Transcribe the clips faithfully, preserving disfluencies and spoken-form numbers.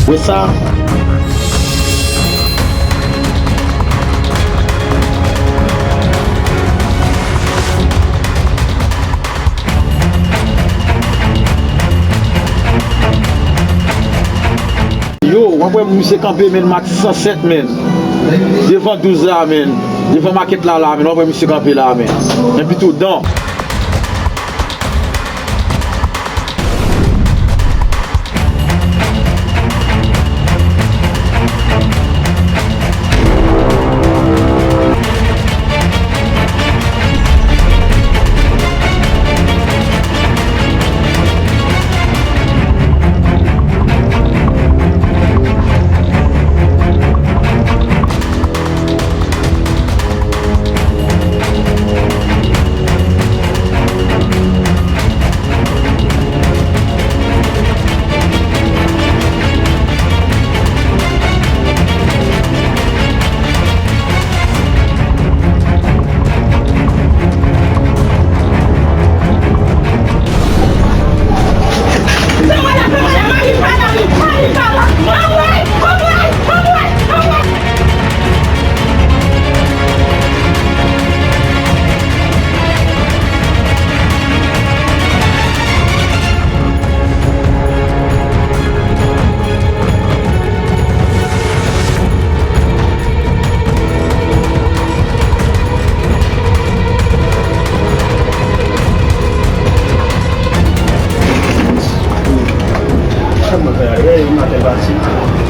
Wè sa? Yo, w ap wè misye kanpe, men, Max san sèt, men. Devan douz la, men. Devan makèt la, la, men. W ap wè misye kanpe la, men. Men pito dan.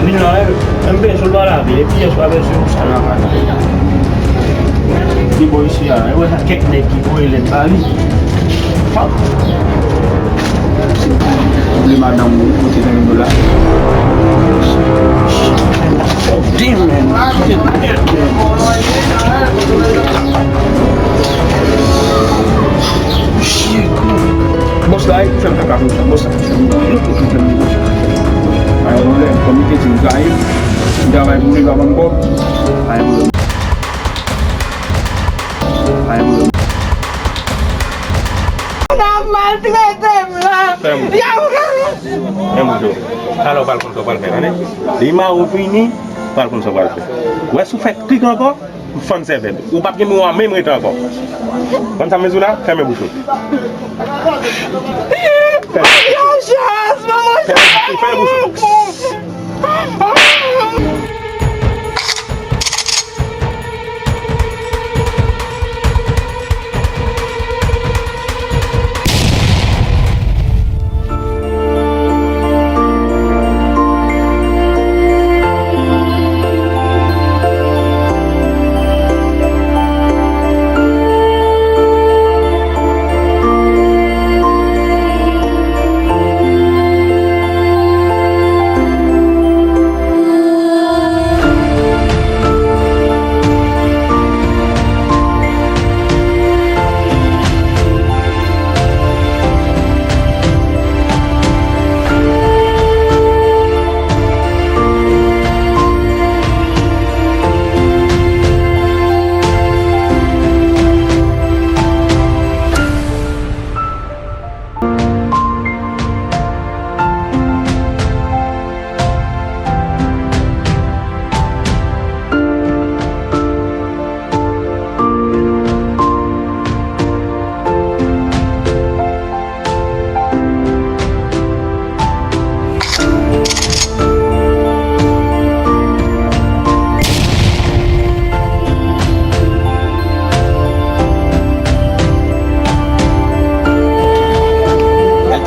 Vin la, eh, m bezwen l pa lave, epi yè swa bezwen sa nan kay. Li bò isi a, e wè sa kèk nèg ki voye lèt ba li. Fòk. Li madanm ou, ou te renmen nou la. Damn, man. Shit, man. Bòs la, fè m kaka konsa, bòs la. Ay, mwen, kòm li te di m gaye, m travay pou li, pa ban m kòb. Ay, mwen. Ay, mwen. N ap maltrete m la. Fè m. Y ap Men bouch ou. Talè w pral konn sa w pral fè, tande? Li mare w fini, w pral konn sa w pral fè. Ou wè si w fè krik ankò, m fann sèvèt ou. Ou p ap gen miwa menm rete ankò. Konn sa m bezwen la? Fèmen bouch ou. Fèmen bouch ou. Fèmen bouch ou.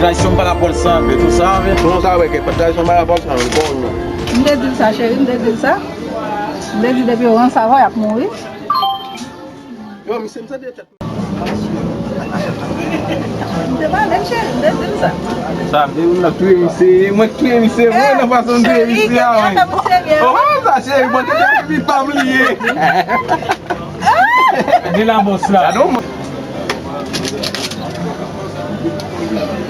Tradisyon pa rapò l sanble, tou sa, men. Non, sa wè ke tradisyon pa rapò l sanble, bon, non. M te di l sa, cheri, m te di l sa. M te di depi yo rann sava, y ap mouri. Yo, misye, m santi tèt. M te pale l, cheri, m te di l sa. Sa, m te di m nan touye misye, mwen k touye misye, mwen nan fason m touye misye a, wi. O, sa, cheri, mwen te di a, se pitit pa m li ye. Gen la bòs la.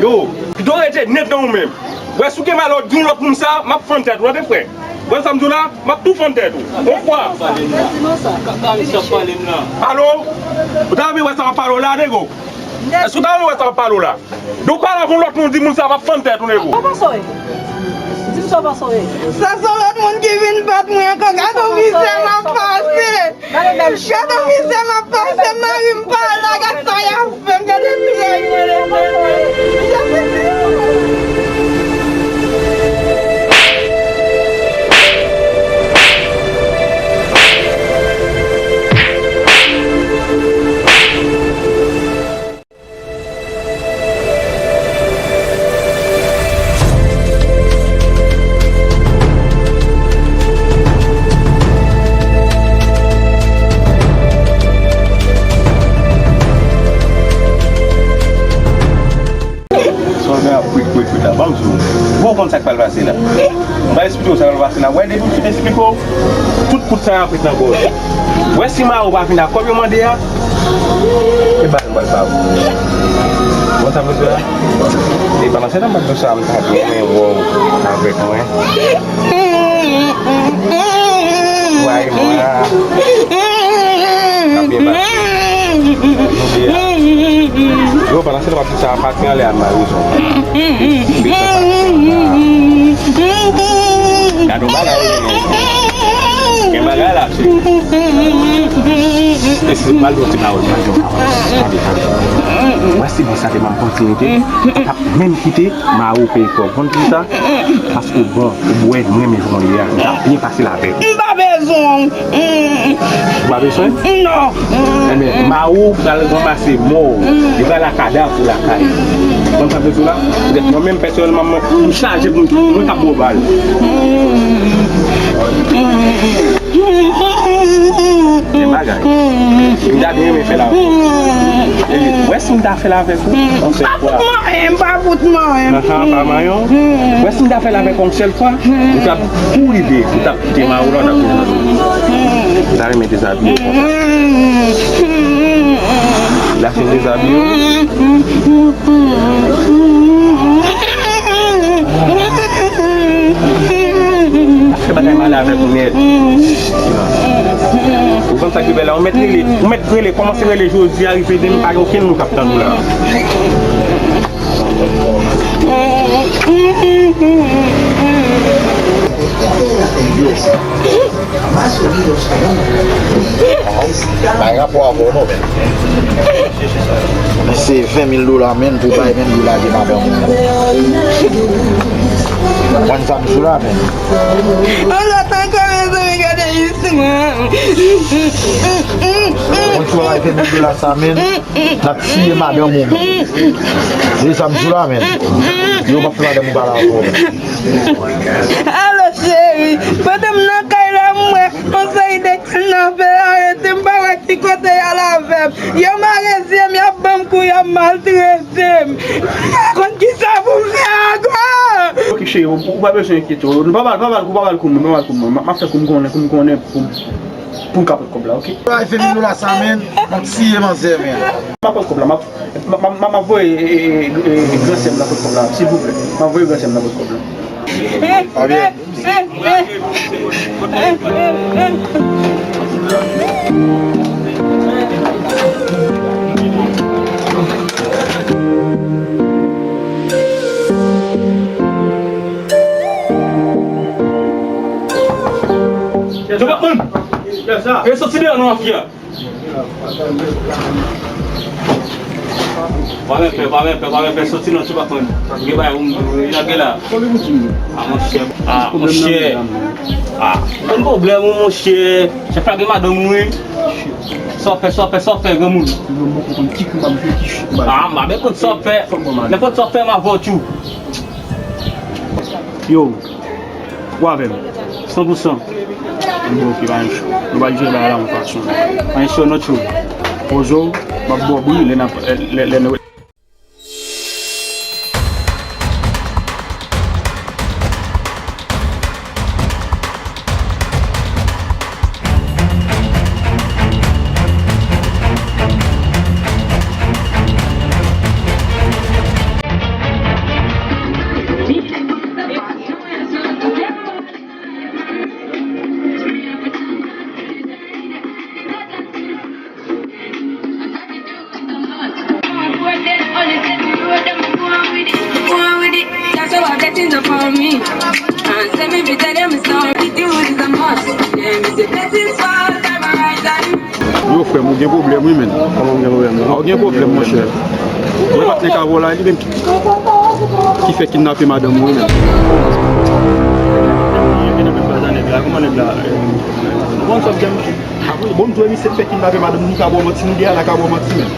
Yo, pito rete nèt nan ou menm. Wè, si w gen malè di yon lòt moun sa, m ap fann tèt ou, tande frè. Wè sa m di w la, m ap tou fann tèt ou. Yon fwa. Alo? Ou ta renmen wè sa m ap pale w la, nego? Èske ou ta renmen wè sa m ap pale w la? Donk, pale avè yon lòt moun, di moun sa, m ap fann tèt ou, nego. Kòman sa w ye? Di m Sa se yon lòt moun ki vin bat mwen ankò. Gade yon mizè m ap pase. Gade yon mizè m ap pase. Mari m pa la. Gade sa y ap fè m. Gade tray mwen leve mwen. Sòlda ap kwit, kwit, kwit la. Ban m di w. Bon, w konn sa k pral pase la. M pral esplike w sa k pral pase la. Wè, depi m fin esplike w, tout kout sa yo ap ret nan gòj. Wè, si Maro pa vin ak kòb yo mande a, e bal m pral ba ou. Bon, sa vle di la? E pandan se tan m ap di w sa, m ta renmen wè w avèk mwen. Ou rayi mwen la. Ap byen pase. Nou de a. Yo, pandan se tan m ap di w sa, pati anlè a, m pa bezwen. Gade yon bagay, gen bagay la, cheri. E si m al yon ti pawòl, m al yon pawòl. Tande, tande. Wè si bon sa te ban m kontinite, m p ap menm kite Maro peye kòb. Konn kisa? Paske w bon, ou bwè, m renmen jan w ye a. M t ap byen pase l avè w. M pa bezwen w. Ou pa bezwen? Non. Enben, Maro pral ranmase mò w. Li pral la kadav ou lakay. Konn sa m vle di w la? Poutèt mwen menm pèsonèlman, mwen, m chaje pou mwen k ap ba w bal. Gen bagay. M ta byen renmen fè l avè w. Wè si m ta fè l avèk ou, yon sèl fwa. M pa fout manyen, m pa fout manyen. Anhan, pa manyen w? Wè si m ta fè l avèk ou yon sèl fwa, ou t ap tou rive, ou t ap kite Maro la, ou t ap vin nan. M ta renmen dezabiye w konsa. Lè a fin dezabiye w. Fè bagay mal avèk ou nèt. Ou konn sa ki bèl la, ou mèt rele, ou mèt rele, kòmanse rele jodi a, rive demen, pa gen okenn moun k ap tann ou la. Bay rapò avè w non, men. Men se ven mil dola, men, pou bay, men, pou lage madanm ou. Konn sa m sou la, men. Yon lòt ankò, mezanmi, gade istwa. Konn sa w bay ven mil dola sa, men. N ap tiye madanm ou, men. Se sa m sou la, men. Yo p ap fè madanm ou pale avè w, men. Alo, cheri. Pandan m nan kay la, m wè yon seri de kidnapè arete m, m pa wè ki kote y al avè m. Yo mare zye m, y ap ban m kou, y ap maltrete m. M pa konn kisa pou m fè ankò. Ok, cheri, ou, ou pa bezwen enkyete w. Nou pa pral, pa pral, pa pral kou mwen, pa pral kou mwen. M ap fè kou m konnen, kou m konnen pou, pou m ka pot kòb la, ok? Ay, ven mil dola sa, men. M ap tiye manzè, men. M ap pot kòb la, m ap M, m, m, m ap voye, e, e, e, e, gran sè m nan pot kòb la, silvouplè. M ap voye gran sè m nan pot kòb la. Ebyen. Yo, Batman! E soti deyò non, mafya! Pa men pè, pa men pè, pa men pè, soti non, ti patwon. Gen bagay pou m lage la. A monchè, a monchè. A, konn pwoblèm ou monchè. Chèf la gen madanm wi. Sa w fè, sa w fè, sa w fè granmoun. A, m pa bezwen konn sa w fè. Nenpòt sa w fè m avè w tjou. Yo. Ou avè m? San pou san. Bon, ok, pa gen cho. Nou pral jere bagay la yon fason. Pa gen cho non tjou. Poze w, m ap ba w bri lè n ap, lè, lè nou So our blessings upon me. And send me be tell them sorry. The dude is a must. Them is a blessings for time I rise and Yo, frè m, ou gen pwoblèm, wi, menn. Kòman m gen pwoblèm, non? Ah, ou gen pwoblèm, monchè. Mwen patnè Kavo la, li menm ki, ki fè kidnape madanm ou, wi, menn. Kidnape madanm nèg la, kòman nèg la, eh, ou konn sa k gen? Ah, wi, bon, m di w, misye fè kidnape madanm, nou ka ba w manti, nou gen la ka ba w manti, menn.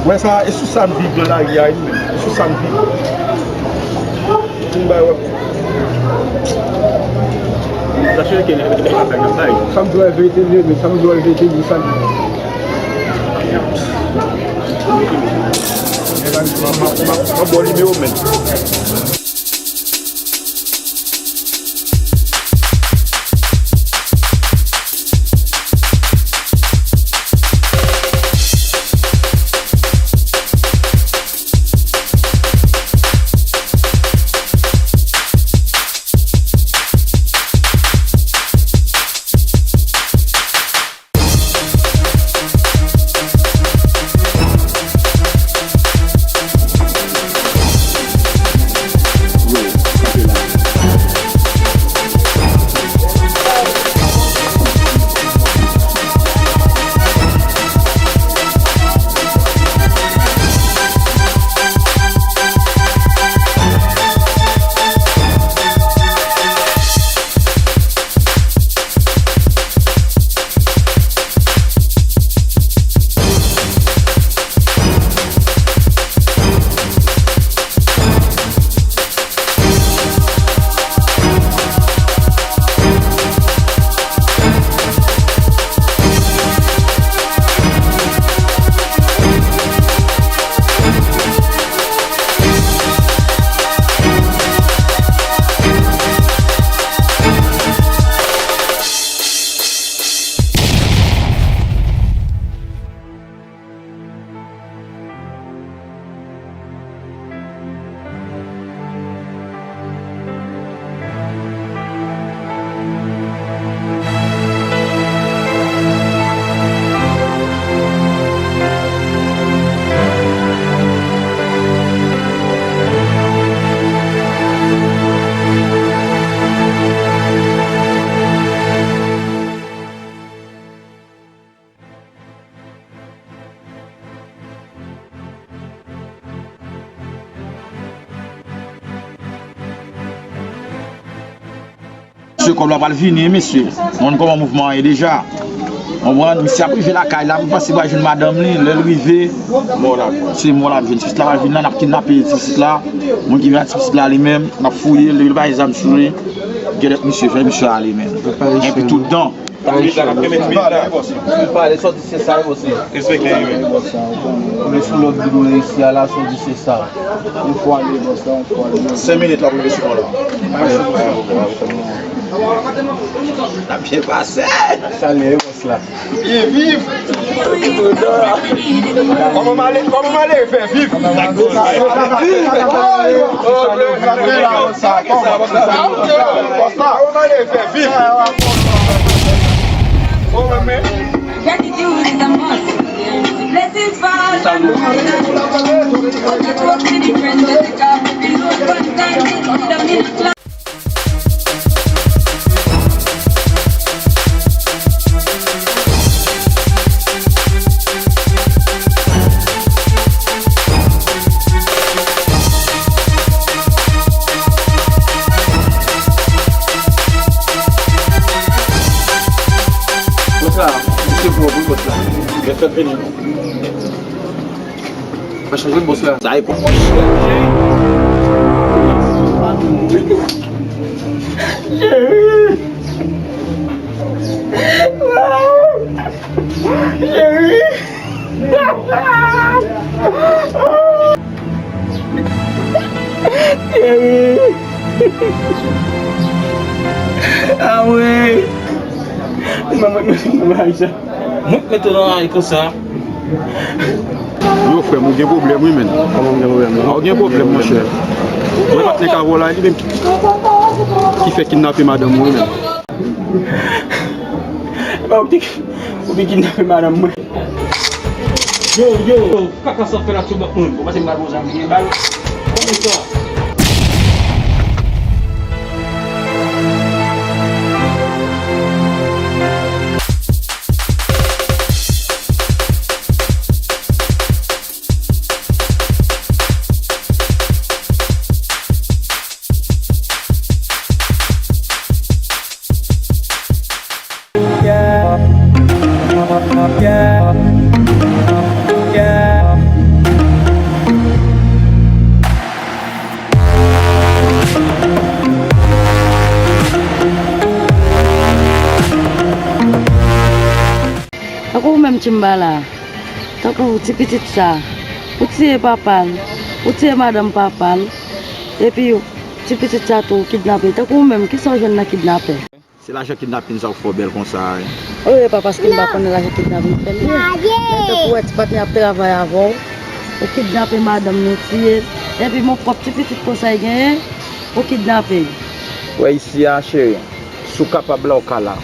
Wè sa, e sou sa n viv nan lari a, wi, menn. E sou sa n viv. Vin bay wè. Sa se ke nèg la fè nan bay. Sa m di w verite vre, men sa m di w verite vre, sa m di. Nèg la, m, m, m, m ap ba w nimewo, menn. Mesye, kòb la pral vini, mesye. Ou konn kòman mouvman an ye deja. Konprann? Misye ap rive lakay la, m panse li pral jwenn madanm li. Lè l rive, se mò l ap jwenn. Pitit la pral vin la, n ap kidnape pitit la. Moun ki vin ak pitit la li menm, n ap fouye l, depi l pa gen zam sou li. Genlè misye fè misye ale menm. Epi tout dan. Tann minit la, n ap kenbe ti minit la. Ou pale, sòti se sa, wi, bòs la. Respekte, wi. Ou sou lòd bidon isi a la, sòti se sa. Yon fwa ale, bòs la, yon fwa ale. Senk minit la pou rive sou mwen la. N ap byen pase. Salye, wi, bòs la. Byen viv. Kòman malere, kòman malere fè viv? Kòman malere fè viv? Gratitude is a must. Blessings fall down. But the work to the friend, but the job to be low. One time, it's the middle class. Bòs la, misye pwòp, wi, bòs la. Lè fèt vini. Pa chanje bòs la. Sa e pou mwen. Cheri. Cheri. Cheri. Ah wi. Manman, manman Aisha. Mwen k mete w nan lari konsa. Yo, frè m, ou gen pwoblèm, wi, menn. Kòman m gen pwoblèm, non? Ah, ou gen pwoblèm, monchè. Mwen patnè Kavo la, li menm ki, ki fè kidnape madanm ou, wi, menn. Epa ou te, ou te kidnape madanm mwen. Yo, yo, kaka sa fè la tchoubak moun. Bon, pase m pral bon zam ki gen bal. Kòman sa? Tankou ou menm Tchimba la, tankou ti pitit sa, ou tiye papa l, ou tiye madanm papa l, epi ti pitit sa tou ou kidnape. Tankou ou menm, kisa w jwenn nan kidnapè? Se lajan kidnapin sa k fè w bèl konsa a. Wi, e pa paske m pa konnen lajan kidnapin fè m byen. Men tankou w wè ti patnè ap travay avè w, ou kidnape madanm li, ou tiye l, epi men pwòp ti pitit konsa l genyen, ou kidnape l. Wè isi a, cheri, si w kapab la, w ka la.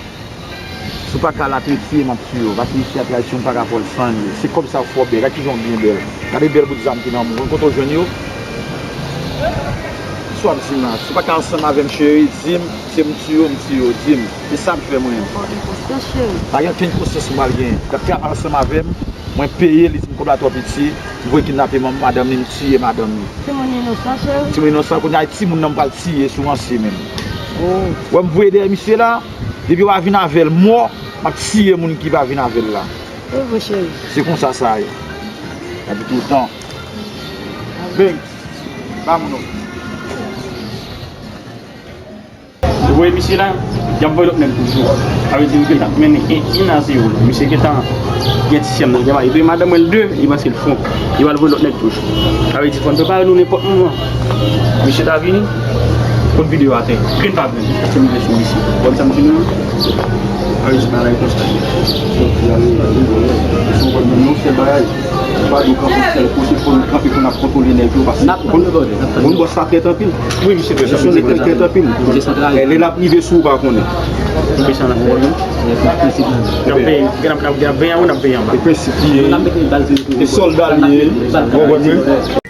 Si w pa ka la, tou tiye m ap tiye w. Paske isi a tradisyon m pa ka fè l san li. Se kòb sa k fè w bèl. Gad kijan w byen bèl. Gade bèl bout zam ki nan men w. Konn kote w jwenn yo? Kisa w ap di m la? Si w pa ka ansanm avè m, cheri, di m. Se m tiye w, m tiye w. Di m. Se sa m fè mwen. Pa gen konsyans, cheri. Pa gen okenn konsyans m pral genyen. Gad ki ap ansanm avè m. Mwen peye, li di m kòb la twò piti. M voye kidnape man-, madanm li, m tiye madanm li. Timoun inosan, cheri. Timoun inosan, kounye a e timoun nan m pral tiye sou ranse menm. Oh. Wè m voye dèyè misye la, depi yo pa vin avè l mò, m ap tiye moun ki pa vin avè l la. Se vre, cheri. Se konsa sa ye. Epi toutan. Beng, ba moun non. Ou voye misye la, y ap voye lòt nèg toujou. Sa vle di, misye t ap mennen en, en a zewo la. Misye gentan gen ti sèm nan, gentan, epi madanm mwen l de, li panse l fon. Li pral voye lòt nèg toujou. Sa vle di, fò n prepare nou nenpòt moman. Misye ta vini, pot videyo atè. Grenn pa grenn, se misye sou misye. Konn sa m di nou? Sa vle di, bagay konsa. Yon sèl bagay. Pa nou kanpe sèl kote, fò nou kanpe pou n ap kontwole nèg yo, paske moun, moun bòs la trèt anpil. Wi, misye trèt anpil. Misye trèt anpil. E lè l ap rive sou ou pa konnen. N ap peye, n ap, n ap, n ap peye anwo, n ap peye anba. E prensip ki, e sòlda li ye, ou konprann mwen?